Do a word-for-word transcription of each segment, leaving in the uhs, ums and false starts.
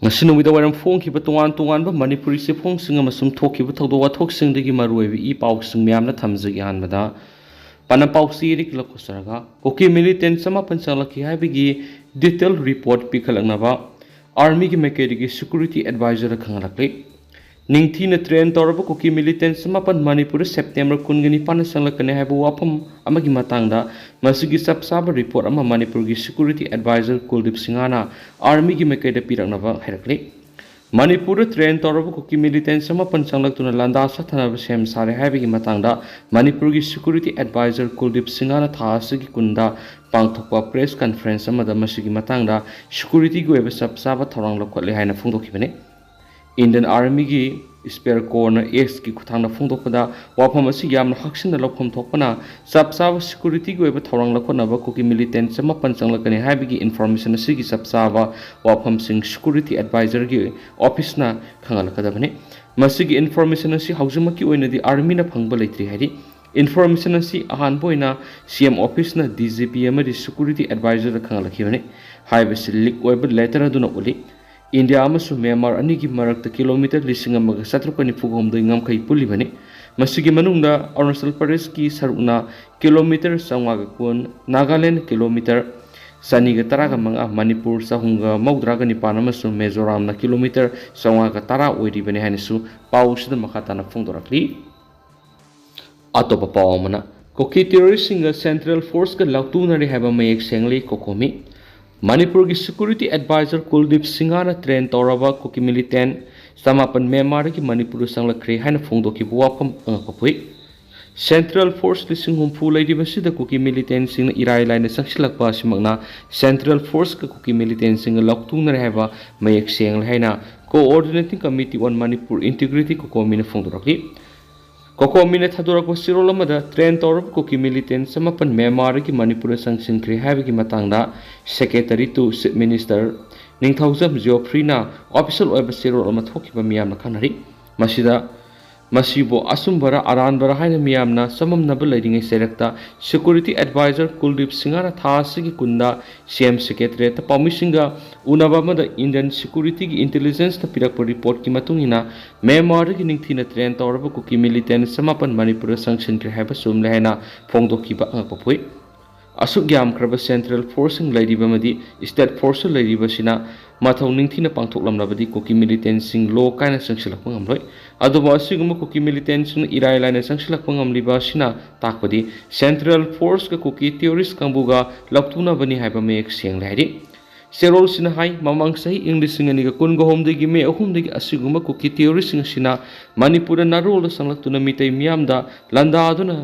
ꯉꯁꯤ ꯅꯨꯃꯤꯗꯥꯡ ꯋꯥꯏꯔꯝ ꯐꯣꯡꯈꯤꯕ ꯇꯣꯉꯥꯟ ꯇꯣꯉꯥꯟꯕ ꯃꯅꯤꯄꯨꯔꯤ ꯆꯦꯐꯣꯡꯁꯤꯡ ꯑꯃꯁꯨꯡ ꯊꯣꯛꯈꯤꯕ ꯊꯧꯗꯣꯛ ꯋꯥꯊꯣꯛꯁꯤꯡꯗꯒꯤ ꯃꯔꯨꯑꯣꯏꯕ ꯏ ꯄꯥꯎꯁꯤꯡ ꯃꯌꯥꯝꯅ ꯊꯝꯖꯒꯦ꯫ ꯑꯍꯥꯟꯕꯗ ꯄꯥꯟꯗꯝ ꯄꯥꯎꯆꯦ ꯏꯔꯤꯛ ꯂꯧꯈꯠꯆꯔꯒ, ꯀꯨꯀꯤ militant ꯆꯃꯥꯄꯟ ꯆꯪꯂꯛꯈꯤ ꯍꯥꯏꯕꯒꯤ detail report ꯄꯤꯈꯠꯂꯛꯅꯕ Army ꯒꯤ ꯃꯥꯏꯀꯩꯗꯒꯤ security advisor ꯗ ꯈꯪꯍꯜꯂꯛꯂꯤ꯫ ꯅꯤꯡꯊꯤꯅ train ꯇꯧꯔꯕ ꯀꯨꯀꯤ militant ꯆꯃꯥꯄꯟ ꯃꯅꯤꯄꯨꯔꯗ September ꯀꯨꯟꯒ ꯅꯤꯄꯥꯟꯗ ꯆꯪꯂꯛꯀꯅꯤ ꯍꯥꯏꯕ ꯋꯥꯐꯝ ꯑꯃꯒꯤ ꯃꯇꯥꯡꯗ ꯃꯁꯤꯒꯤ ꯆꯞ ꯆꯥꯕ report ꯑꯃ ꯃꯅꯤꯄꯨꯔꯒꯤ security advisor ꯀꯨꯜꯗꯤꯞ ꯁꯤꯡꯍꯅ Army ꯒꯤ ꯃꯥꯏꯀꯩꯗ ꯄꯤꯔꯛꯅꯕ ꯍꯥꯏꯔꯛꯂꯤ꯫ ꯃꯅꯤꯄꯨꯔꯗ train ꯇꯧꯔꯕ ꯀꯨꯀꯤ militant ꯆꯃꯥꯄꯟ ꯆꯪꯂꯛꯇꯨꯅ ꯂꯥꯟꯗꯥ ꯁꯥꯊꯅꯕ ꯁꯦꯝ ꯁꯥꯔꯦ ꯍꯥꯏꯕꯒꯤ ꯃꯇꯥꯡꯗ ꯃꯅꯤꯄꯨꯔꯒꯤ security advisor ꯀꯨꯜꯗꯤꯞ ꯁꯤꯡꯍꯅ ꯊꯥ ꯑꯁꯤꯒꯤ ꯀꯨꯟꯗ ꯄꯥꯡꯊꯣꯛꯄ press conference ꯑꯃꯗ ꯃꯁꯤꯒꯤ ꯃꯇꯥꯡꯗ security ꯒꯤ ꯑꯣꯏꯕ ꯆꯞ ꯆꯥꯕ ꯊꯧꯔꯥꯡ ꯂꯧꯈꯠꯂꯦ ꯍꯥꯏꯅ ꯐꯣꯡꯗꯣꯛꯈꯤꯕꯅꯤ꯫ Indian Army ꯒꯤ Spear Corps ꯅ X ꯀꯤ ꯈꯨꯠꯊꯥꯡꯗ ꯐꯣꯡꯗꯣꯛꯄꯗ, ꯋꯥꯐꯝ ꯑꯁꯤ ꯌꯥꯝꯅ ꯍꯛꯆꯤꯟꯅ ꯂꯧꯐꯝ ꯊꯣꯛꯄꯅ ꯆꯞ ꯆꯥꯕ security ꯒꯤ ꯑꯣꯏꯕ ꯊꯧꯔꯥꯡ ꯂꯧꯈꯠꯅꯕ ꯀꯨꯀꯤ militant ꯆꯃꯥꯄꯟ ꯆꯪꯂꯛꯀꯅꯤ ꯍꯥꯏꯕꯒꯤ information ꯑꯁꯤꯒꯤ ꯆꯞ ꯆꯥꯕ ꯋꯥꯐꯝꯁꯤꯡ security advisor ꯒꯤ office ꯅ ꯈꯪꯍꯜꯂꯛꯀꯗꯕꯅꯤ꯫ ꯃꯁꯤꯒꯤ information ꯑꯁꯤ ꯍꯧꯖꯤꯛꯃꯛꯀꯤ ꯑꯣꯏꯅꯗꯤ Army ꯅ ꯐꯪꯕ ꯂꯩꯇ꯭ꯔꯤ ꯍꯥꯏꯔꯤ꯫ Information ꯑꯁꯤ ꯑꯍꯥꯟꯕ ꯑꯣꯏꯅ C M office ꯅ D G P ꯑꯃꯗꯤ security advisor ꯗ ꯈꯪꯍꯜꯂꯛꯈꯤꯕꯅꯤ꯫ ꯍꯥꯏꯕꯁꯤ leak ꯑꯣꯏꯕ letter ꯑꯗꯨꯅ ꯎꯠꯂꯤ꯫ ꯏꯟꯗꯤꯌꯥ ꯑꯃꯁꯨꯡ ꯃ꯭ꯌꯥꯟꯃꯥꯔ ꯑꯅꯤꯒꯤ ꯃꯔꯛꯇ ꯀꯤꯂꯣꯃꯤꯇꯔ ꯂꯤꯁꯤꯡ ꯑꯃꯒ ꯆꯥꯇ꯭ꯔꯨꯛꯀ ꯅꯤꯐꯨ ꯍꯨꯝꯗꯣꯏ ꯉꯝꯈꯩ ꯄꯨꯜꯂꯤꯕꯅꯤ꯫ ꯃꯁꯤꯒꯤ ꯃꯅꯨꯡꯗ ꯑꯔꯨꯅꯥꯆꯜ ꯄ꯭ꯔꯗꯦꯁꯀꯤ ꯁꯔꯨꯛꯅ ꯀꯤꯂꯣꯃꯤꯇꯔ ꯆꯥꯝꯃꯉꯥꯒ ꯀꯨꯟ, ꯅꯥꯒꯥꯂꯦꯟ ꯀꯤꯂꯣꯃꯤꯇꯔ ꯆꯅꯤꯒ ꯇꯔꯥꯒ ꯃꯉꯥ, ꯃꯅꯤꯄꯨꯔ ꯆꯍꯨꯝꯒ ꯃꯧꯗ꯭ꯔꯥꯒ ꯅꯤꯄꯥꯟ ꯑꯃꯁꯨꯡ ꯃꯤꯖꯣꯔꯥꯝꯅ ꯀꯤꯂꯣꯃꯤꯇꯔ ꯆꯥꯝꯃꯉꯥꯒ ꯇꯔꯥ ꯑꯣꯏꯔꯤꯕꯅꯤ ꯍꯥꯏꯅꯁꯨ ꯄꯥꯎ ꯑꯁꯤꯗ ꯃꯈꯥ ꯇꯥꯅ ꯐꯣꯡꯗꯣꯔꯛꯂꯤ꯫ ꯑꯇꯣꯞꯄ ꯄꯥꯎ ꯑꯃꯅ, ꯀꯨꯀꯤ terrorist ꯁꯤꯡꯒ central force ꯀ ꯂꯥꯎꯇꯨꯅꯔꯦ ꯍꯥꯏꯕ ꯃꯌꯦꯛ ꯁꯦꯡꯂꯤ꯫ ꯀꯣꯀꯣꯃꯤ꯫ ꯃꯅꯤꯄꯨꯔꯒꯤ security advisor ꯀꯨꯜꯗꯤꯞ ꯁꯤꯡꯍꯅ train ꯇꯧꯔꯕ ꯀꯨꯀꯤ militant ꯆꯃꯥꯄꯟ ꯃ꯭ꯌꯥꯟꯃꯥꯔꯗꯒꯤ ꯃꯅꯤꯄꯨꯔꯗ ꯆꯪꯂꯛꯈ꯭ꯔꯦ ꯍꯥꯏꯅ ꯐꯣꯡꯗꯣꯛꯈꯤꯕ ꯋꯥꯐꯝ ꯑꯉꯛꯄ ꯄꯣꯛꯏ꯫ Central force ꯂꯤꯁꯤꯡ ꯍꯨꯝꯐꯨ ꯂꯩꯔꯤꯕꯁꯤꯗ ꯀꯨꯀꯤ militant ꯁꯤꯡꯅ ꯏꯔꯥꯏ ꯂꯥꯏꯅ ꯆꯪꯁꯤꯜꯂꯛꯄ ꯑꯁꯤꯃꯛꯅ central force ꯀ ꯀꯨꯀꯤ militant ꯁꯤꯡꯒ ꯂꯥꯎꯇꯨꯅꯔꯦ ꯍꯥꯏꯕ ꯃꯌꯦꯛ ꯁꯦꯡꯂꯦ ꯍꯥꯏꯅ Coordinating Committee on Manipur Integrity, ꯀꯣꯀꯣꯃꯤꯅ ꯐꯣꯡꯗꯣꯔꯛꯂꯤ꯫ ꯀꯣꯀꯣꯃꯤꯅ ꯊꯥꯗꯣꯔꯛꯄ ꯆꯦꯔꯣꯜ ꯑꯃꯗ, train ꯇꯧꯔꯕ ꯀꯨꯀꯤ militant ꯆꯃꯥꯄꯟ ꯃ꯭ꯌꯥꯟꯃꯥꯔꯗꯒꯤ ꯃꯅꯤꯄꯨꯔꯗ ꯆꯪꯁꯤꯟꯈ꯭ꯔꯦ ꯍꯥꯏꯕꯒꯤ ꯃꯇꯥꯡꯗ Secretary to Chief Minister Ningthoujam ꯖꯤꯑꯣꯐ꯭ꯔꯤꯅ official ꯑꯣꯏꯕ ꯆꯦꯔꯣꯜ ꯑꯃ ꯊꯣꯛꯈꯤꯕ ꯃꯤꯌꯥꯝꯅ ꯈꯪꯅꯔꯤ꯫ ꯃꯁꯤꯗ ꯃꯁꯤꯕꯨ ꯑꯆꯨꯝꯕꯔ ꯑꯔꯥꯟꯕꯔ ꯍꯥꯏꯅ ꯃꯤꯌꯥꯝꯅ ꯆꯃꯝꯅꯕ ꯂꯩꯔꯤꯉꯩ ꯆꯩꯔꯛꯇ Security Advisor ꯀꯨꯜꯗꯤꯞ ꯁꯤꯡꯍꯅ ꯊꯥ ꯑꯁꯤꯒꯤ ꯀꯨꯟꯗ C M Secretariatꯇ ꯄꯥꯎꯃꯤꯁꯤꯡꯒ ꯎꯅꯕ ꯑꯃꯗ Indian Securityꯒꯤ Intelligenceꯅ ꯄꯤꯔꯛꯄ reportꯀꯤ ꯃꯇꯨꯡ ꯏꯟꯅ ꯃ꯭ꯌꯥꯟꯃꯥꯔꯗꯒꯤ ꯅꯤꯡꯊꯤꯅ train ꯇꯧꯔꯕ ꯀꯨꯀꯤ militant ꯆꯃꯥꯄꯟ ꯃꯅꯤꯄꯨꯔꯗ ꯆꯪꯁꯤꯟꯈ꯭ꯔꯦ ꯍꯥꯏꯕ ꯆꯨꯝꯂꯦ ꯍꯥꯏꯅ ꯐꯣꯡꯗꯣꯛꯈꯤꯕ ꯑꯉꯛꯄ ꯄꯣꯛꯏ꯫ ꯑꯁꯨꯛ ꯌꯥꯝꯈ꯭ꯔꯕ central forceꯁꯤꯡ ꯂꯩꯔꯤꯕ ꯑꯃꯗꯤ state forceꯁꯨ ꯂꯩꯔꯤꯕꯁꯤꯅ ꯃꯊꯧ ꯅꯤꯡꯊꯤꯅ ꯄꯥꯡꯊꯣꯛꯂꯝꯂꯕꯗꯤ ꯀꯨꯀꯤ militantꯁꯤꯡ ꯂꯣ ꯀꯥꯏꯅ ꯆꯪꯁꯤꯜꯂꯛꯄ ꯉꯝꯂꯣꯏ꯫ ꯑꯗꯨꯕꯨ ꯑꯁꯤꯒꯨꯝꯕ ꯀꯨꯀꯤ militantꯁꯤꯡꯅ ꯏꯔꯥꯏ ꯂꯥꯏꯅ ꯆꯪꯁꯤꯜꯂꯛꯄ ꯉꯝꯂꯤꯕ ꯑꯁꯤꯅ ꯇꯥꯛꯄꯗꯤ central forceꯀ ꯀꯨꯀꯤ terrorist ꯀꯥꯡꯕꯨꯒ ꯂꯧꯊꯣꯛꯅꯕꯅꯤ ꯍꯥꯏꯕ ꯃꯌꯦꯛ ꯁꯦꯡꯂꯦ ꯍꯥꯏꯔꯤ꯫ ꯆꯦꯔꯣꯜꯁꯤꯅ ꯍꯥꯏ, ꯃꯃꯥꯡ ꯆꯍꯤ ꯏꯪ ꯂꯤꯁꯤꯡ ꯑꯅꯤꯒ ꯀꯨꯟꯒ ꯑꯍꯨꯝꯗꯒꯤ ꯃꯦ ꯑꯍꯨꯝꯗꯒꯤ ꯑꯁꯤꯒꯨꯝꯕ ꯀꯨꯀꯤ terroristꯁꯤꯡ ꯑꯁꯤꯅ ꯃꯅꯤꯄꯨꯔꯗ ꯅꯥꯔꯣꯜꯗ ꯆꯪꯂꯛꯇꯨꯅ ꯃꯤꯇꯩ ꯃꯤꯌꯥꯝꯗ ꯂꯥꯟꯗꯥꯗꯨꯅ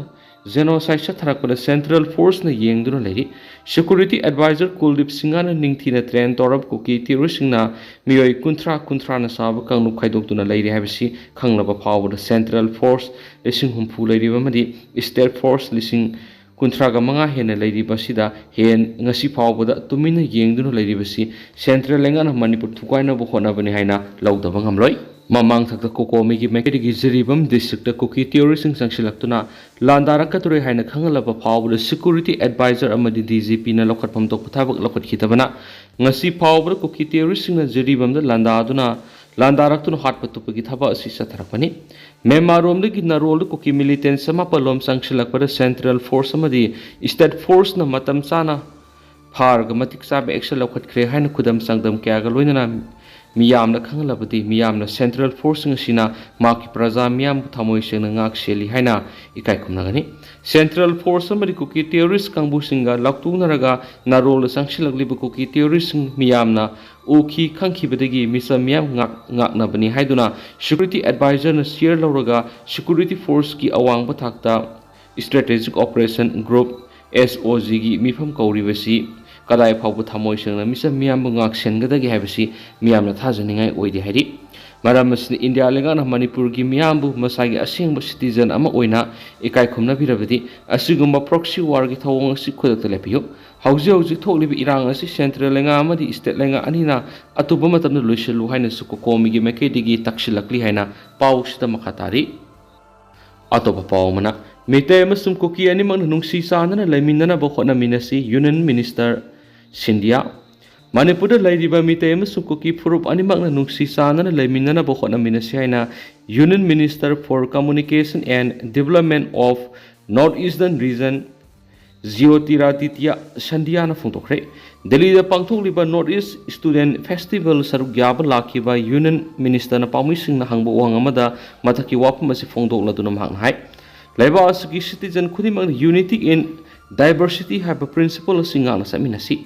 genocide ꯆꯠꯊꯔꯛꯄꯗ central forceꯅ ꯌꯦꯡꯗꯨꯅ ꯂꯩꯔꯤ꯫ Security Advisor ꯀꯨꯜꯗꯤꯞ ꯁꯤꯡꯍꯅ ꯅꯤꯡꯊꯤꯅ train ꯇꯧꯔꯕ ꯀꯨꯀꯤ terroristꯁꯤꯡꯅ ꯃꯤꯑꯣꯏ ꯀꯨꯟꯊ꯭ꯔꯥ ꯀꯨꯟꯊ꯭ꯔꯥꯅ ꯆꯥꯕ ꯀꯥꯡꯂꯨꯞ ꯈꯥꯏꯗꯣꯛꯇꯨꯅ ꯂꯩꯔꯤ ꯍꯥꯏꯕꯁꯤ ꯈꯪꯂꯕ ꯐꯥꯎꯕꯗ central force ꯂꯤꯁꯤꯡ ꯍꯨꯝꯐꯨ ꯂꯩꯔꯤꯕ ꯑꯃꯗꯤ state force ꯂꯤꯁꯤꯡ ꯀꯨꯟꯊ꯭ꯔꯥꯒ ꯃꯉꯥ ꯍꯦꯟꯅ ꯂꯩꯔꯤꯕ ꯑꯁꯤꯗ ꯍꯦꯟ ꯉꯁꯤ ꯐꯥꯎꯕꯗ ꯇꯨꯃꯤꯟꯅ ꯌꯦꯡꯗꯨꯅ ꯂꯩꯔꯤꯕꯁꯤ central ꯂꯩꯉꯥꯛꯅ ꯃꯅꯤꯄꯨꯔ ꯊꯨꯒꯥꯏꯅꯕ ꯍꯣꯠꯅꯕꯅꯤ ꯍꯥꯏꯅ ꯂꯧꯗꯕ ꯉꯝꯂꯣꯏ꯫ ꯃꯃꯥꯡ ꯊꯛꯇ ꯀꯣꯀꯣꯃꯤꯒꯤ ꯃꯩꯀꯩꯗꯒꯤ ꯖꯤꯔꯤꯕꯥꯝ districtꯇ ꯀꯨꯀꯤ terroristꯁꯤꯡ ꯆꯪꯁꯤꯜꯂꯛꯇꯨꯅ ꯂꯥꯟꯗꯥꯔꯛꯀꯗꯧꯔꯦ ꯍꯥꯏꯅ ꯈꯪꯍꯜꯂꯕ ꯐꯥꯎꯕꯗ Security Advisor ꯑꯃꯗꯤ DGPꯅ ꯂꯧꯈꯠꯐꯝ ꯊꯣꯛꯄ ꯊꯕꯛ ꯂꯧꯈꯠꯈꯤꯗꯕꯅ ꯉꯁꯤ ꯐꯥꯎꯕꯗ ꯀꯨꯀꯤ terroristꯁꯤꯡꯅ ꯖꯤꯔꯤꯕꯥꯝꯗ ꯂꯥꯟꯗꯥꯗꯨꯅ ꯂꯥꯟꯗꯥꯔꯛꯇꯨꯅ ꯍꯥꯠꯄ ꯇꯨꯞꯄꯒꯤ ꯊꯕꯛ ꯑꯁꯤ ꯆꯠꯊꯔꯛꯄꯅꯤ꯫ ꯃ꯭ꯌꯥꯟꯃꯥꯔꯔꯣꯝꯗꯒꯤ ꯅꯥꯔꯣꯜꯗ ꯀꯨꯀꯤ militant ꯆꯃꯥꯄꯜ ꯂꯣꯝ ꯆꯪꯁꯤꯜꯂꯛꯄꯗ central force ꯑꯃꯗꯤ state forceꯅ ꯃꯇꯝ ꯆꯥꯅ ꯐꯥꯔꯒ ꯃꯇꯤꯛ ꯆꯥꯕ action ꯂꯧꯈꯠꯈ꯭ꯔꯦ ꯍꯥꯏꯅ ꯈꯨꯗꯝ ꯆꯥꯡꯗꯝ ꯀꯌꯥꯒ ꯂꯣꯏꯅꯅ ꯃꯤꯌꯥꯝꯅ ꯈꯪꯍꯜꯂꯕꯗꯤ ꯃꯤꯌꯥꯝꯅ central forceꯁꯤꯡ ꯑꯁꯤꯅ ꯃꯍꯥꯛꯀꯤ ꯄ꯭ꯔꯖꯥ ꯃꯤꯌꯥꯝꯕꯨ ꯊꯃꯣꯏ ꯁꯦꯡꯅ ꯉꯥꯛ ꯁꯦꯜꯂꯤ ꯍꯥꯏꯅ ꯏꯀꯥꯏ ꯈꯨꯝꯅꯒꯅꯤ꯫ Central force ꯑꯃꯗꯤ ꯀꯨꯀꯤ terrorist ꯀꯥꯡꯕꯨꯁꯤꯡꯒ ꯂꯥꯎꯇꯣꯛꯅꯔꯒ ꯅꯥꯔꯣꯜꯗ ꯆꯪꯁꯤꯜꯂꯛꯂꯤꯕ ꯀꯨꯀꯤ terroristꯁꯤꯡ ꯃꯤꯌꯥꯝꯅ ꯎꯈꯤ ꯈꯪꯈꯤꯕꯗꯒꯤ ꯃꯤꯆꯝ ꯃꯤꯌꯥꯝ ꯉꯥꯛ-, ꯉꯥꯛꯅꯕꯅꯤ ꯍꯥꯏꯗꯨꯅ Security Advisorꯅ share ꯂꯧꯔꯒ security forceꯀꯤ ꯑꯋꯥꯡꯕ ꯊꯥꯛꯇ Strategic Operation Group, SOGꯒꯤ ꯃꯤꯐꯝ ꯀꯧꯔꯤꯕꯁꯤ ꯀꯗꯥꯏ ꯐꯥꯎꯕ ꯊꯃꯣꯏ ꯁꯦꯡꯅ ꯃꯤꯆꯝ ꯃꯤꯌꯥꯝꯕꯨ ꯉꯥꯛꯁꯦꯟꯒꯗꯒꯦ ꯍꯥꯏꯕꯁꯤ ꯃꯤꯌꯥꯝꯅ ꯊꯥꯖꯅꯤꯡꯉꯥꯏ ꯑꯣꯏꯗꯦ ꯍꯥꯏꯔꯤ꯫ ꯃꯔꯝ ꯑꯁꯤꯅ ꯏꯟꯗꯤꯌꯥ ꯂꯩꯉꯥꯛꯅ ꯃꯅꯤꯄꯨꯔꯒꯤ ꯃꯤꯌꯥꯝꯕꯨ ꯃꯁꯥꯒꯤ ꯑꯁꯦꯡꯕ citizen ꯑꯃ ꯑꯣꯏꯅ ꯏꯀꯥꯏ ꯈꯨꯝꯅꯕꯤꯔꯕꯗꯤ ꯑꯁꯤꯒꯨꯝꯕ proxy warꯒꯤ ꯊꯧꯑꯣꯡ ꯑꯁꯤ ꯈꯨꯗꯛꯇ ꯂꯦꯞꯄꯤꯌꯨ꯫ ꯍꯧꯖꯤꯛ ꯍꯧꯖꯤꯛ ꯊꯣꯛꯂꯤꯕ ꯏꯔꯥꯡ ꯑꯁꯤ central ꯂꯩꯉꯥꯛ ꯑꯃꯗꯤ state ꯂꯩꯉꯥꯛ ꯑꯅꯤꯅ ꯑꯇꯣꯞꯄ ꯃꯇꯝꯗ ꯂꯣꯏꯁꯤꯜꯂꯨ ꯍꯥꯏꯅꯁꯨ COCOMIꯒꯤ ꯃꯥꯏꯀꯩꯗꯒꯤ ꯇꯛꯁꯤꯜꯂꯛꯂꯤ ꯍꯥꯏꯅ ꯄꯥꯎꯁꯤꯗ ꯃꯈꯥ ꯇꯥꯔꯤ꯫ ꯑꯇꯣꯞꯄ ꯄꯥꯎ ꯑꯃꯅ, ꯃꯤꯇꯩ ꯑꯃꯁꯨꯡ ꯀꯨꯀꯤ ꯑꯅꯤꯃꯛꯅ ꯅꯨꯡꯁꯤ ꯆꯥꯟꯅꯅ ꯂꯩꯃꯤꯟꯅꯅꯕ ꯍꯣꯠꯅꯃꯤꯟꯅꯁꯤ, Union Minister ꯁꯤꯟꯙꯤꯌꯥ꯫ ꯃꯅꯤꯄꯨꯔꯗ ꯂꯩꯔꯤꯕ ꯃꯤꯇꯩ ꯑꯃꯁꯨꯡ ꯀꯨꯀꯤ ꯐꯨꯔꯨꯞ ꯑꯅꯤꯃꯛꯅ ꯅꯨꯡꯁꯤ ꯆꯥꯟꯅꯅ ꯂꯩꯃꯤꯟꯅꯅꯕ ꯍꯣꯠꯅꯃꯤꯟꯅꯁꯤ ꯍꯥꯏꯅ Union Minister for Communication and Development of North Eastern Region ꯖ꯭ꯌꯣꯇꯤꯔꯥꯗꯤꯇ꯭ꯌ ꯁꯟꯙꯤꯌꯥꯅ ꯐꯣꯡꯗꯣꯛꯈ꯭ꯔꯦ꯫ ꯗꯦꯜꯂꯤꯗ ꯄꯥꯡꯊꯣꯛꯂꯤꯕ North East Student Festival ꯁꯔꯨꯛ ꯌꯥꯕ ꯂꯥꯛꯈꯤꯕ Union Ministerꯅ ꯄꯥꯎꯃꯤꯁꯤꯡꯅ ꯍꯪꯕ ꯋꯥꯍꯪ ꯑꯃꯗ ꯃꯊꯛꯀꯤ ꯋꯥꯐꯝ ꯑꯁꯤ ꯐꯣꯡꯗꯣꯛꯂꯗꯨꯅ ꯃꯍꯥꯛꯅ ꯍꯥꯏ, ꯂꯩꯕꯥꯛ ꯑꯁꯤꯒꯤ citizen ꯈꯨꯗꯤꯡꯃꯛꯅ Unity in Diversity ꯍꯥꯏꯕ principle ꯑꯁꯤ ꯉꯥꯛꯅ ꯆꯠꯃꯤꯟꯅꯁꯤ꯫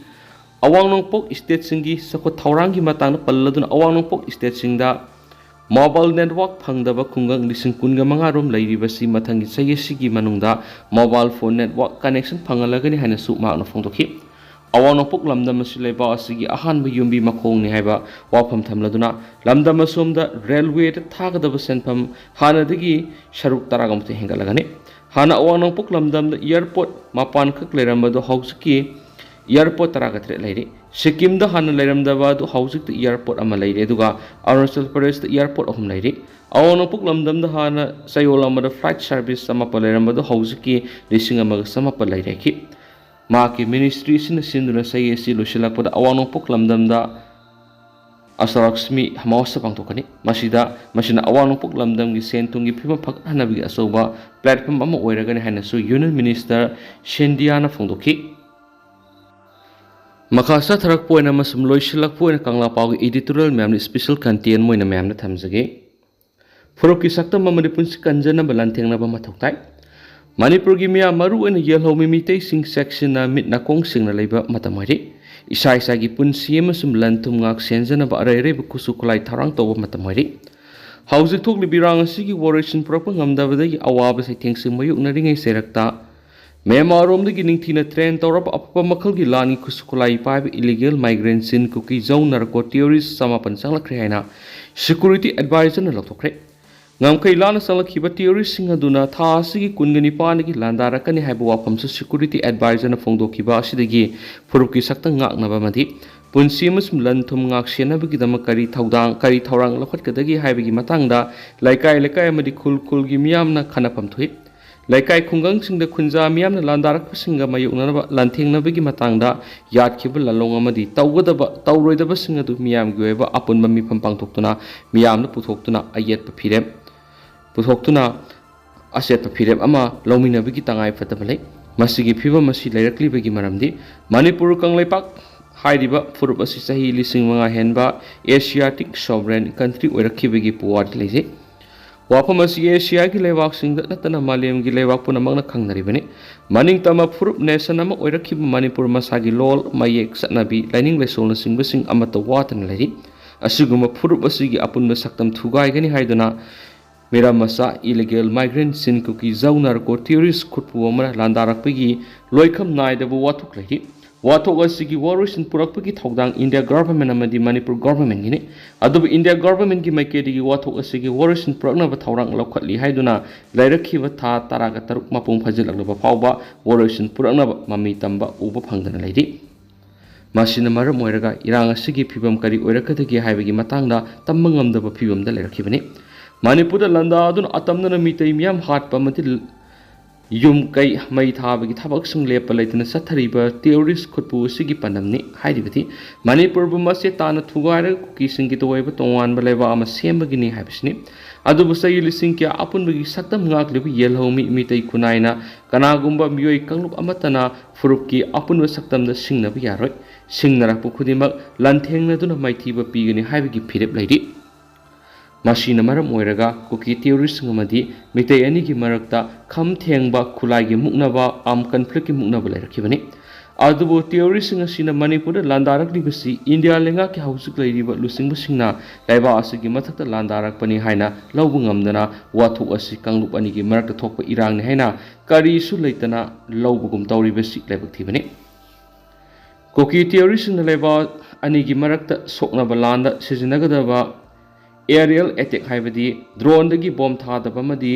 ꯑꯋꯥꯡ ꯅꯣꯡꯄꯣꯛ stateꯁꯤꯡꯒꯤ ꯆꯥꯎꯈꯠ ꯊꯧꯔꯥꯡꯒꯤ ꯃꯇꯥꯡꯗ ꯄꯜꯂꯗꯨꯅ, ꯑꯋꯥꯡ ꯅꯣꯡꯄꯣꯛ stateꯁꯤꯡꯗ mobile network ꯐꯪꯗꯕ ꯈꯨꯡꯒꯪ ꯂꯤꯁꯤꯡ ꯀꯨꯟꯒ ꯃꯉꯥ ꯔꯣꯝ ꯂꯩꯔꯤꯕꯁꯤ ꯃꯊꯪꯒꯤ ꯆꯍꯤ ꯑꯁꯤꯒꯤ ꯃꯅꯨꯡꯗ mobile phone network connection ꯐꯪꯍꯜꯂꯒꯅꯤ ꯍꯥꯏꯅꯁꯨ ꯃꯍꯥꯛꯅ ꯐꯣꯡꯗꯣꯛꯈꯤ꯫ ꯑꯋꯥꯡ ꯅꯣꯡꯄꯣꯛ ꯂꯝꯗꯝ ꯑꯁꯤ ꯂꯩꯕꯥꯛ ꯑꯁꯤꯒꯤ ꯑꯍꯥꯟꯕ ꯌꯨꯝꯕꯤ ꯃꯈꯣꯡꯅꯤ ꯍꯥꯏꯕ ꯋꯥꯐꯝ ꯊꯝꯂꯗꯨꯅ, ꯂꯝꯗꯝ ꯑꯁꯣꯝꯗ railwayꯗ ꯊꯥꯒꯗꯕ ꯁꯦꯟꯐꯝ ꯍꯥꯟꯅꯗꯒꯤ ꯁꯔꯨꯛ ꯇꯔꯥꯒ ꯃꯥꯊꯣꯏ ꯍꯦꯟꯒꯠꯂꯒꯅꯤ꯫ ꯍꯥꯟꯅ ꯑꯋꯥꯡ ꯅꯣꯡꯄꯣꯛ ꯂꯝꯗꯝꯗ airport ꯃꯥꯄꯟꯈꯛ ꯂꯩꯔꯝꯕꯗꯨ ꯍꯧꯖꯤꯛꯀꯤ airport ꯇꯔꯥꯒ ꯇꯔꯦꯠ ꯂꯩꯔꯤ꯫ ꯁꯤꯛꯀꯤꯝꯗ ꯍꯥꯟꯅ ꯂꯩꯔꯝꯗꯕ ꯑꯗꯨ ꯍꯧꯖꯤꯛꯇꯤ airport ꯑꯃ ꯂꯩꯔꯦ, ꯑꯗꯨꯒ ꯑꯔꯨꯅꯥꯆꯜ ꯄ꯭ꯔꯗꯦꯁꯇ airport ꯑꯍꯨꯝ ꯂꯩꯔꯤ꯫ ꯑꯋꯥꯡ ꯅꯣꯡꯄꯣꯛ ꯂꯝꯗꯝꯗ ꯍꯥꯟꯅ ꯆꯌꯣꯜ ꯑꯃꯗ flight service ꯆꯃꯥꯄꯟ ꯂꯩꯔꯝꯕꯗꯨ ꯍꯧꯖꯤꯛꯀꯤ ꯂꯤꯁꯤꯡ ꯑꯃꯒ ꯆꯃꯥꯄꯟ ꯂꯩꯔꯦꯈꯤ꯫ ꯃꯍꯥꯛꯀꯤ ministry ꯑꯁꯤꯅ ꯁꯤꯟꯗꯨꯅ ꯆꯍꯤ ꯑꯁꯤ ꯂꯣꯏꯁꯤꯜꯂꯛꯄꯗ ꯑꯋꯥꯡ ꯅꯣꯡꯄꯣꯛ ꯂꯝꯗꯝꯗ ꯑꯁꯇꯂꯛꯁꯃꯤ ꯃꯍꯣꯠꯁꯕ ꯄꯥꯡꯊꯣꯛꯀꯅꯤ꯫ ꯃꯁꯤꯗ, ꯃꯁꯤꯅ ꯑꯋꯥꯡ ꯅꯣꯡꯄꯣꯛ ꯂꯝꯗꯝꯒꯤ ꯁꯦꯟ ꯊꯨꯝꯒꯤ ꯐꯤꯕꯝ ꯐꯒꯠꯍꯟꯅꯕꯒꯤ ꯑꯆꯧꯕ platform ꯑꯃ ꯑꯣꯏꯔꯒꯅꯤ ꯍꯥꯏꯅꯁꯨ Union Minister ꯁꯤꯟꯙꯤꯌꯥꯅ ꯐꯣꯡꯗꯣꯛꯈꯤ꯫ ꯃꯈꯥ ꯆꯠꯊꯔꯛꯄ ꯑꯣꯏꯅ ꯑꯃꯁꯨꯡ ꯂꯣꯏꯁꯤꯜꯂꯛꯄ ꯑꯣꯏꯅ ꯀꯪꯂꯥ ꯄꯥꯎꯒꯤ editorial ꯃꯌꯥꯝꯅ special content ꯑꯣꯏꯅ ꯃꯌꯥꯝꯅ ꯊꯝꯖꯒꯦ꯫ ꯐꯨꯔꯨꯞꯀꯤ ꯁꯛꯇꯝ ꯑꯃꯗꯤ ꯄꯨꯟꯁꯤ ꯀꯟꯖꯅꯕ ꯂꯥꯟꯊꯦꯡꯅꯕ ꯃꯊꯧ ꯇꯥꯏ꯫ ꯃꯅꯤꯄꯨꯔꯒꯤ ꯃꯤꯌꯥꯝ, ꯃꯔꯨꯑꯣꯏꯅ ꯌꯦꯜꯍꯧꯃꯤ ꯃꯤꯇꯩꯁꯤꯡ, ꯆꯦꯛꯁꯤꯟꯅ ꯃꯤꯠ ꯅꯥꯀꯣꯡ ꯁꯤꯡꯅ ꯂꯩꯕ ꯃꯇꯝ ꯑꯣꯏꯔꯦ꯫ ꯏꯁꯥ ꯏꯁꯥꯒꯤ ꯄꯨꯟꯁꯤ ꯑꯃꯁꯨꯡ ꯂꯟ ꯊꯨꯝ ꯉꯥꯛ ꯁꯦꯟꯖꯅꯕ ꯑꯔꯩ ꯑꯔꯩꯕ ꯈꯨꯠꯁꯨ ꯈꯨꯠꯂꯥꯏ ꯊꯧꯔꯥꯡ ꯇꯧꯕ ꯃꯇꯝ ꯑꯣꯏꯔꯦ꯫ ꯍꯧꯖꯤꯛ ꯊꯣꯛꯂꯤꯕ ꯏꯔꯥꯡ ꯑꯁꯤꯒꯤ ꯋꯥꯔꯣꯏꯁꯤꯟ ꯄꯨꯔꯛꯄ ꯉꯝꯗꯕꯗꯒꯤ ꯑꯋꯥꯕ ꯆꯩꯊꯦꯡꯁꯤꯡ ꯃꯥꯌꯣꯛꯅꯔꯤꯉꯩ ꯆꯩꯔꯛꯇ, ꯃ꯭ꯌꯥꯟꯃꯥꯔꯔꯣꯝꯗꯒꯤ ꯅꯤꯡꯊꯤꯅ train ꯇꯧꯔꯕ ꯑꯐꯕ ꯃꯈꯜꯒꯤ ꯂꯥꯟꯒꯤ ꯈꯨꯠꯁꯨ ꯈꯨꯠꯂꯥꯏ ꯄꯥꯏꯕ illegal migrant ꯆꯤꯟ ꯀꯨꯀꯤ ꯖꯧ narco terrorist ꯆꯃꯥꯄꯟ ꯆꯪꯂꯛꯈ꯭ꯔꯦ ꯍꯥꯏꯅ ꯁꯦꯀ꯭ꯌꯨꯔꯤꯇꯤ ꯑꯦꯗꯚꯥꯏꯖꯔꯅ ꯂꯧꯊꯣꯛꯈ꯭ꯔꯦ꯫ ꯉꯝꯈꯩ ꯂꯥꯟꯅ ꯆꯪꯂꯛꯈꯤꯕ ꯇꯦꯔꯣꯔꯤꯁꯁꯤꯡ ꯑꯗꯨꯅ ꯊꯥ ꯑꯁꯤꯒꯤ ꯀꯨꯟꯒ ꯅꯤꯄꯥꯟꯗꯒꯤ ꯂꯥꯟꯗꯥꯔꯛꯀꯅꯤ ꯍꯥꯏꯕ ꯋꯥꯐꯝꯁꯨ ꯁꯦꯀ꯭ꯌꯨꯔꯤꯇꯤ ꯑꯦꯗꯚꯥꯏꯖꯔꯅ ꯐꯣꯡꯗꯣꯛꯈꯤꯕ ꯑꯁꯤꯗꯒꯤ ꯐꯨꯔꯨꯞꯀꯤ ꯁꯛꯇꯝ ꯉꯥꯛꯅꯕ ꯑꯃꯗꯤ ꯄꯨꯟꯁꯤ ꯑꯃꯁꯨꯡ ꯂꯟ ꯊꯨꯝ ꯉꯥꯛ ꯁꯦꯟꯅꯕꯒꯤꯗꯃꯛ ꯀꯔꯤ ꯊꯧꯗꯥꯡ, ꯀꯔꯤ ꯊꯧꯔꯥꯡ ꯂꯧꯈꯠꯀꯗꯒꯦ ꯍꯥꯏꯕꯒꯤ ꯃꯇꯥꯡꯗ ꯂꯩꯀꯥꯏ ꯂꯩꯀꯥꯏ ꯑꯃꯗꯤ ꯈꯨꯜ ꯈꯨꯜꯒꯤ ꯃꯤꯌꯥꯝꯅ ꯈꯟꯅꯐꯝ ꯊꯣꯛꯏ꯫ ꯂꯩꯀꯥꯏ ꯈꯨꯡꯒꯪꯁꯤꯡꯗ ꯈꯨꯟꯖꯥ ꯃꯤꯌꯥꯝꯅ ꯂꯥꯟꯗꯥꯔꯛꯄꯁꯤꯡꯒ ꯃꯥꯌꯣꯛꯅꯅꯕ ꯂꯥꯟꯊꯦꯡꯅꯕꯒꯤ ꯃꯇꯥꯡꯗ ꯌꯥꯠꯈꯤꯕ ꯂꯥꯂꯣꯡ ꯑꯃꯗꯤ ꯇꯧꯒꯗꯕ, ꯇꯧꯔꯣꯏꯗꯕꯁꯤꯡ ꯑꯗꯨ ꯃꯤꯌꯥꯝꯒꯤ ꯑꯣꯏꯕ ꯑꯄꯨꯟꯕ ꯃꯤꯐꯝ ꯄꯥꯡꯊꯣꯛꯇꯨꯅ ꯃꯤꯌꯥꯝꯗ ꯄꯨꯊꯣꯛꯇꯨꯅ ꯑꯌꯦꯠꯄ ꯐꯤꯔꯦꯞ ꯄꯨꯊꯣꯛꯇꯨꯅ ꯑꯆꯦꯠꯄ ꯐꯤꯔꯦꯞ ꯑꯃ ꯂꯧꯃꯤꯟꯅꯕꯒꯤ ꯇꯉꯥꯏ ꯐꯗꯕ ꯂꯩ꯫ ꯃꯁꯤꯒꯤ ꯐꯤꯚꯝ ꯑꯁꯤ ꯂꯩꯔꯛꯂꯤꯕꯒꯤ ꯃꯔꯝꯗꯤ ꯃꯅꯤꯄꯨꯔ ꯀꯪꯂꯩꯄꯥꯛ ꯍꯥꯏꯔꯤꯕ ꯐꯨꯔꯨꯞ ꯑꯁꯤ ꯆꯍꯤ ꯂꯤꯁꯤꯡ ꯃꯉꯥ ꯍꯦꯟꯕ ꯑꯦꯁꯤꯌꯥꯇꯤꯛ ꯁꯣꯚꯔꯦꯟ ꯀꯟꯇ꯭ꯔꯤ ꯑꯣꯏꯔꯛꯈꯤꯕꯒꯤ ꯄꯨꯋꯥꯔꯤ ꯂꯩꯖꯩ꯫ ꯋꯥꯐꯝ ꯑꯁꯤ ꯑꯦꯁꯤꯌꯥꯒꯤ ꯂꯩꯕꯥꯛꯁꯤꯡꯗ ꯅꯠꯇꯅ ꯃꯥꯂꯦꯝꯒꯤ ꯂꯩꯕꯥꯛ ꯄꯨꯝꯅꯃꯛꯅ ꯈꯪꯅꯔꯤꯕꯅꯤ꯫ ꯃꯅꯤꯡꯇꯝꯕ ꯐꯨꯔꯨꯞ ꯅꯦꯁꯟ ꯑꯃ ꯑꯣꯏꯔꯛꯈꯤꯕ ꯃꯅꯤꯄꯨꯔ ꯃꯁꯥꯒꯤ ꯂꯣꯜ, ꯃꯌꯦꯛ, ꯆꯠꯅꯕꯤ, ꯂꯥꯏꯅꯤꯡ ꯂꯥꯏꯁꯣꯜꯅꯆꯤꯡꯕꯁꯤꯡ ꯑꯃꯠꯇ ꯋꯥꯠꯇꯅ ꯂꯩꯔꯤ꯫ ꯑꯁꯤꯒꯨꯝꯕ ꯐꯨꯔꯨꯞ ꯑꯁꯤꯒꯤ ꯑꯄꯨꯟꯕ ꯁꯛꯇꯝ ꯊꯨꯒꯥꯏꯒꯅꯤ ꯍꯥꯏꯗꯨꯅ ꯃꯤꯔꯝ ꯃꯆꯥ, ꯏꯂꯤꯒꯦꯜ ꯃꯥꯏꯒ꯭ꯔꯦꯟꯠꯁꯤꯡ, ꯀꯨꯀꯤ ꯖꯧ ꯅꯥꯔꯀꯣ ꯇꯦꯔꯣꯔꯤꯁ꯭ꯠ ꯈꯨꯠꯄꯨ ꯑꯃꯅ ꯂꯥꯟꯗꯥꯔꯛꯄꯒꯤ ꯂꯣꯏꯈꯝ ꯅꯥꯏꯗꯕ ꯋꯥꯊꯣꯛ ꯂꯩꯔꯤ꯫ ꯋꯥꯊꯣꯛ ꯑꯁꯤꯒꯤ ꯋꯥꯔꯣꯏꯁꯤꯟ ꯄꯨꯔꯛꯄꯒꯤ ꯊꯧꯗꯥꯡ ꯏꯟꯗꯤꯌꯥ ꯒꯚꯔꯟꯃꯦꯟꯠ ꯑꯃꯗꯤ ꯃꯅꯤꯄꯨꯔ ꯒꯚꯔꯟꯃꯦꯟꯠꯀꯤꯅꯤ꯫ ꯑꯗꯨꯕꯨ ꯏꯟꯗꯤꯌꯥ ꯒꯚꯔꯟꯃꯦꯟꯠꯀꯤ ꯃꯥꯏꯀꯩꯗꯒꯤ ꯋꯥꯊꯣꯛ ꯑꯁꯤꯒꯤ ꯋꯥꯔꯣꯏꯁꯤꯟ ꯄꯨꯔꯛꯅꯕ ꯊꯧꯔꯥꯡ ꯂꯧꯈꯠꯂꯤ ꯍꯥꯏꯗꯨꯅ ꯂꯩꯔꯛꯈꯤꯕ ꯊꯥ ꯇꯔꯥꯒ ꯇꯔꯨꯛ ꯃꯄꯨꯡ ꯐꯥꯖꯤꯜꯂꯛꯂꯕ ꯐꯥꯎꯕ ꯋꯥꯔꯣꯏꯁꯤꯟ ꯄꯨꯔꯛꯅꯕ ꯃꯃꯤ ꯇꯝꯕ ꯎꯕ ꯐꯪꯗꯅ ꯂꯩꯔꯤ꯫ ꯃꯁꯤꯅ ꯃꯔꯝ ꯑꯣꯏꯔꯒ ꯏꯔꯥꯡ ꯑꯁꯤꯒꯤ ꯐꯤꯚꯝ ꯀꯔꯤ ꯑꯣꯏꯔꯛꯀꯗꯒꯦ ꯍꯥꯏꯕꯒꯤ ꯃꯇꯥꯡꯗ ꯇꯝꯕ ꯉꯝꯗꯕ ꯐꯤꯚꯝꯗ ꯂꯩꯔꯛꯈꯤꯕꯅꯤ꯫ ꯃꯅꯤꯄꯨꯔꯗ ꯂꯥꯟꯗꯥꯗꯨꯅ ꯑꯇꯝꯅꯅ ꯃꯤꯇꯩ ꯃꯤꯌꯥꯝ ꯍꯥꯠꯄ ꯑꯃꯗꯤ ꯌꯨꯝ ꯀꯩ ꯃꯩ ꯊꯥꯕꯒꯤ ꯊꯕꯛꯁꯤꯡ ꯂꯦꯞꯄ ꯂꯩꯇꯅ ꯆꯠꯊꯔꯤꯕ ꯇꯦꯔꯣꯔꯤꯁ꯭ꯠ ꯈꯨꯠꯄꯨ ꯑꯁꯤꯒꯤ ꯄꯥꯟꯗꯝꯅꯤ꯫ ꯍꯥꯏꯔꯤꯕꯗꯤ ꯃꯅꯤꯄꯨꯔꯕꯨ ꯃꯆꯦꯠ ꯇꯥꯅ ꯊꯨꯒꯥꯏꯔꯒ ꯀꯨꯀꯤꯁꯤꯡꯒꯤ ꯑꯣꯏꯕ ꯇꯣꯉꯥꯟꯕ ꯂꯩꯕꯥꯛ ꯑꯃ ꯁꯦꯝꯕꯒꯤꯅꯤ ꯍꯥꯏꯕꯁꯤꯅꯤ꯫ ꯑꯗꯨꯕꯨ ꯆꯍꯤ ꯂꯤꯁꯤꯡ ꯀꯌꯥ ꯑꯄꯨꯟꯕꯒꯤ ꯁꯛꯇꯝ ꯉꯥꯛꯂꯤꯕ ꯌꯦꯜꯍꯧꯃꯤ ꯃꯤꯇꯩ ꯈꯨꯟꯅꯥꯏꯅ ꯀꯅꯥꯒꯨꯝꯕ ꯃꯤꯑꯣꯏ ꯀꯥꯡꯂꯨꯞ ꯑꯃꯠꯇꯅ ꯐꯨꯔꯨꯞꯀꯤ ꯑꯄꯨꯟꯕ ꯁꯛꯇꯝꯗ ꯁꯤꯡꯅꯕ ꯌꯥꯔꯣꯏ꯫ ꯁꯤꯡꯅꯔꯛꯄ ꯈꯨꯗꯤꯡꯃꯛ ꯂꯥꯟꯊꯦꯡꯅꯗꯨꯅ ꯃꯥꯏꯊꯤꯕ ꯄꯤꯒꯅꯤ ꯍꯥꯏꯕꯒꯤ ꯐꯤꯔꯦꯞ ꯂꯩꯔꯤ꯫ ꯃꯁꯤꯅ ꯃꯔꯝ ꯑꯣꯏꯔꯒ ꯀꯨꯀꯤ ꯇꯦꯔꯣꯔꯤꯁ꯭ꯠꯁꯤꯡ ꯑꯃꯗꯤ ꯃꯤꯇꯩ ꯑꯅꯤꯒꯤ ꯃꯔꯛꯇ ꯈꯝ ꯊꯦꯡꯕ ꯈꯨꯠꯂꯥꯏꯒꯤ ꯃꯨꯛꯅꯕ, armed conflict ꯀꯤ ꯃꯨꯛꯅꯕ ꯂꯩꯔꯛꯈꯤꯕꯅꯤ꯫ ꯑꯗꯨꯕꯨ ꯇꯦꯔꯣꯔꯤꯁ꯭ꯠꯁꯤꯡ ꯑꯁꯤꯅ ꯃꯅꯤꯄꯨꯔꯗ ꯂꯥꯟꯗꯥꯔꯛꯂꯤꯕꯁꯤ ꯏꯟꯗꯤꯌꯥ ꯂꯩꯉꯥꯛꯀꯤ ꯍꯧꯖꯤꯛ ꯂꯩꯔꯤꯕ ꯂꯨꯆꯤꯡꯕꯁꯤꯡꯅ ꯂꯩꯕꯥꯛ ꯑꯁꯤꯒꯤ ꯃꯊꯛꯇ ꯂꯥꯟꯗꯥꯔꯛꯄꯅꯤ ꯍꯥꯏꯅ ꯂꯧꯕ ꯉꯝꯗꯅ ꯋꯥꯊꯣꯛ ꯑꯁꯤ ꯀꯥꯡꯂꯨꯞ ꯑꯅꯤꯒꯤ ꯃꯔꯛꯇ ꯊꯣꯛꯄ ꯏꯔꯥꯡꯅꯤ ꯍꯥꯏꯅ ꯀꯔꯤꯁꯨ ꯂꯩꯇꯅ ꯂꯧꯕꯒꯨꯝ ꯇꯧꯔꯤꯕꯁꯤ ꯂꯥꯏꯕꯛ ꯊꯤꯕꯅꯤ꯫ ꯀꯨꯀꯤ ꯇꯦꯔꯣꯔꯤꯁ꯭ꯠꯁꯤꯡꯅ ꯂꯩꯕꯥꯛ ꯑꯅꯤꯒꯤ ꯃꯔꯛꯇ ꯁꯣꯛꯅꯕ ꯂꯥꯟꯗ ꯁꯤꯖꯤꯟꯅꯒꯗꯕ ꯑꯦꯔꯤꯌꯦꯜ ꯑꯦꯇꯦꯛ ꯍꯥꯏꯕꯗꯤ ꯗ꯭ꯔꯣꯟꯗꯒꯤ ꯕꯣꯝ ꯊꯥꯗꯕ ꯑꯃꯗꯤ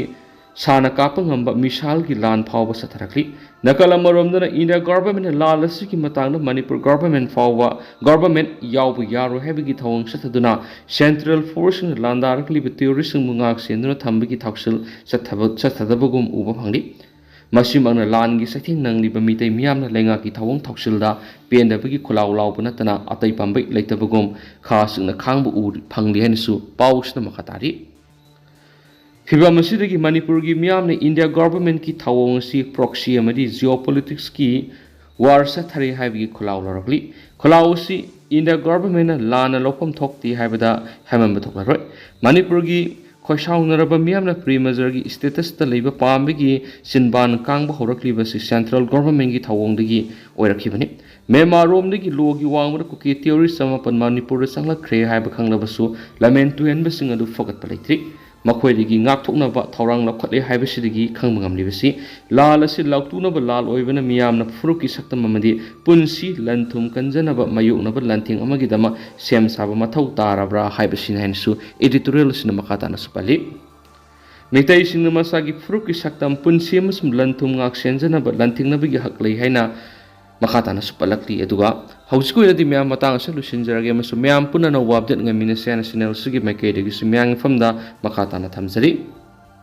ꯁꯥꯅ ꯀꯥꯞꯄ ꯉꯝꯕ ꯃꯤꯁꯥꯏꯜꯒꯤ ꯂꯥꯟ ꯐꯥꯎꯕ ꯆꯠꯊꯔꯛꯂꯤ꯫ ꯅꯥꯀꯜ ꯑꯃꯔꯣꯝꯗꯅ ꯏꯟꯗꯤꯌꯥ ꯒꯚꯔꯟꯃꯦꯟꯠꯅ ꯂꯥꯟ ꯑꯁꯤꯒꯤ ꯃꯇꯥꯡꯗ ꯃꯅꯤꯄꯨꯔ ꯒꯚꯔꯟꯃꯦꯟꯠ ꯐꯥꯎꯕ ꯒꯚꯔꯟꯃꯦꯟꯠ ꯌꯥꯎꯕ ꯌꯥꯔꯣꯏ ꯍꯥꯏꯕꯒꯤ ꯊꯧꯑꯣꯡ ꯆꯠꯊꯗꯨꯅ ꯁꯦꯟꯇ꯭ꯔꯦꯜ ꯐꯣꯔꯁꯁꯤꯡꯅ ꯂꯥꯟꯗꯥꯔꯛꯂꯤꯕ ꯇꯦꯔꯣꯔꯤꯁꯁꯤꯡꯕꯨ ꯉꯥꯛ ꯁꯦꯟꯗꯨꯅ ꯊꯝꯕꯒꯤ ꯊꯧꯁꯤꯜ ꯆꯠꯊꯕ ꯆꯠꯊꯗꯕꯒꯨꯝ ꯎꯕ ꯐꯪꯂꯤ꯫ ꯃꯁꯤꯃꯛꯅ ꯂꯥꯟꯒꯤ ꯆꯩꯊꯦꯡ ꯅꯪꯂꯤꯕ ꯃꯤꯇꯩ ꯃꯤꯌꯥꯝꯅ ꯂꯩꯉꯥꯛꯀꯤ ꯊꯧꯑꯣꯡ ꯊꯧꯁꯤꯜꯗ ꯄꯦꯟꯗꯕꯒꯤ ꯈꯨꯂꯥꯎ ꯂꯥꯎꯕ ꯅꯠꯇꯅ ꯑꯇꯩ ꯄꯥꯝꯕꯩ ꯂꯩꯇꯕꯒꯨꯝ ꯈꯥ ꯁꯤꯡꯅ ꯈꯥꯡꯕ ꯎ ꯐꯪꯂꯤ ꯍꯥꯏꯅꯁꯨ ꯄꯥꯎꯁꯤꯅ ꯃꯈꯥ ꯇꯥꯔꯤ꯫ ꯐꯤꯚꯝ ꯑꯁꯤꯗꯒꯤ ꯃꯅꯤꯄꯨꯔꯒꯤ ꯃꯤꯌꯥꯝꯅ ꯏꯟꯗꯤꯌꯥ ꯒꯚꯔꯟꯃꯦꯟꯠꯀꯤ ꯊꯧꯑꯣꯡ ꯑꯁꯤ ꯄ꯭ꯔꯣꯛꯁꯤ ꯑꯃꯗꯤ ꯖꯤꯑꯣꯄꯣꯂꯤꯇꯤꯛꯁꯀꯤ ꯋꯥꯔ ꯆꯠꯊꯔꯤ ꯍꯥꯏꯕꯒꯤ ꯈꯨꯂꯥꯎ ꯂꯧꯔꯛꯂꯤ꯫ ꯈꯨꯂꯥꯎ ꯑꯁꯤ ꯏꯟꯗꯤꯌꯥ ꯒꯚꯔꯟꯃꯦꯟꯠꯅ ꯂꯥꯟꯅ ꯂꯧꯐꯝ ꯊꯣꯛꯇꯦ ꯍꯥꯏꯕꯗ ꯍꯥꯏꯃꯟꯕ ꯊꯣꯛꯂꯔꯣꯏ꯫ ꯃꯅꯤꯄꯨꯔꯒꯤ ꯈꯣꯏꯁꯥꯎꯅꯔꯕ ꯃꯤꯌꯥꯝꯅ ꯄ꯭ꯔꯤ ꯃꯦꯖꯔꯒꯤ ꯁ꯭ꯇꯦꯇꯁꯇ ꯂꯩꯕ ꯄꯥꯝꯕꯒꯤ ꯆꯤꯟꯕꯥꯟ ꯀꯥꯡꯕ ꯍꯧꯔꯛꯂꯤꯕꯁꯤ ꯁꯦꯟꯇ꯭ꯔꯦꯜ ꯒꯚꯔꯟꯃꯦꯟꯠꯀꯤ ꯊꯧꯑꯣꯡꯗꯒꯤ ꯑꯣꯏꯔꯛꯈꯤꯕꯅꯤ꯫ ꯃ꯭ꯌꯥꯟꯃꯥꯔꯔꯣꯝꯗꯒꯤ ꯂꯣꯒꯤ ꯋꯥꯡꯃꯗ ꯀꯨꯀꯤ ꯇꯦꯔꯣꯔꯤꯁ ꯑꯃꯥꯄꯟ ꯃꯅꯤꯄꯨꯔꯗ ꯆꯪꯂꯛꯈ꯭ꯔꯦ ꯍꯥꯏꯕ ꯈꯪꯂꯕꯁꯨ ꯂꯃꯦꯟ ꯇꯨꯍꯦꯟꯕꯁꯤꯡ ꯑꯗꯨ ꯐꯒꯠꯄ ꯂꯩꯇ꯭ꯔꯤ꯫ ꯃꯈꯣꯏꯗꯒꯤ ꯉꯥꯛꯊꯣꯛꯅꯕ ꯊꯧꯔꯥꯡ ꯂꯧꯈꯠꯂꯦ ꯍꯥꯏꯕꯁꯤꯗꯒꯤ ꯈꯪꯕ ꯉꯝꯂꯤꯕꯁꯤ ꯂꯥꯜ ꯑꯁꯤ ꯂꯥꯎꯇꯨꯅꯕ ꯂꯥꯜ ꯑꯣꯏꯕꯅ ꯃꯤꯌꯥꯝꯅ ꯐꯨꯔꯨꯞꯀꯤ ꯁꯛꯇꯝ ꯑꯃꯗꯤ ꯄꯨꯟꯁꯤ ꯂꯟ ꯊꯨꯝ ꯀꯟꯖꯅꯕ ꯃꯥꯌꯣꯛꯅꯕ ꯂꯥꯟꯊꯦꯡ ꯑꯃꯒꯤꯗꯃꯛ ꯁꯦꯝ ꯁꯥꯕ ꯃꯊꯧ ꯇꯥꯔꯕ꯭ꯔꯥ ꯍꯥꯏꯕꯁꯤꯅꯤ ꯍꯥꯏꯅꯁꯨ ꯏꯗꯤꯇꯣꯔꯤꯌꯦꯜ ꯑꯁꯤꯅ ꯃꯈꯥ ꯇꯥꯅꯁꯨ ꯄꯜꯂꯤ꯫ ꯃꯤꯇꯩꯁꯤꯡꯅ ꯃꯁꯥꯒꯤ ꯐꯨꯔꯨꯞꯀꯤ ꯁꯛꯇꯝ, ꯄꯨꯟꯁꯤ ꯑꯃꯁꯨꯡ ꯂꯟ ꯊꯨꯝ ꯉꯥꯛ ꯁꯦꯟꯖꯅꯕ ꯂꯥꯟꯊꯦꯡꯅꯕꯒꯤ ꯍꯛ ꯂꯩ ꯍꯥꯏꯅ ꯃꯈꯥ ꯇꯥꯅꯁꯨ ꯄꯜꯂꯛꯂꯤ꯫ ꯑꯗꯨꯒ ꯍꯧꯖꯤꯛꯀꯤ ꯑꯣꯏꯅꯗꯤ ꯃꯌꯥꯝ ꯃꯇꯥꯡ ꯑꯁꯤꯗ ꯂꯣꯏꯁꯤꯟꯖꯔꯒꯦ ꯑꯃꯁꯨꯡ ꯃꯌꯥꯝ ꯄꯨꯟꯅ ꯑꯅꯧꯕ ꯑꯞꯗꯦꯠ ꯉꯥꯏꯃꯤꯟꯅꯁꯦ ꯍꯥꯏꯅ ꯆꯦꯅꯦꯜ ꯑꯁꯤꯒꯤ ꯃꯥꯏꯀꯩꯗꯒꯤꯁꯨ ꯃꯌꯥꯝꯒꯤ ꯃꯐꯝꯗ ꯃꯈꯥ ꯇꯥꯅ ꯊꯝꯖꯔꯤ꯫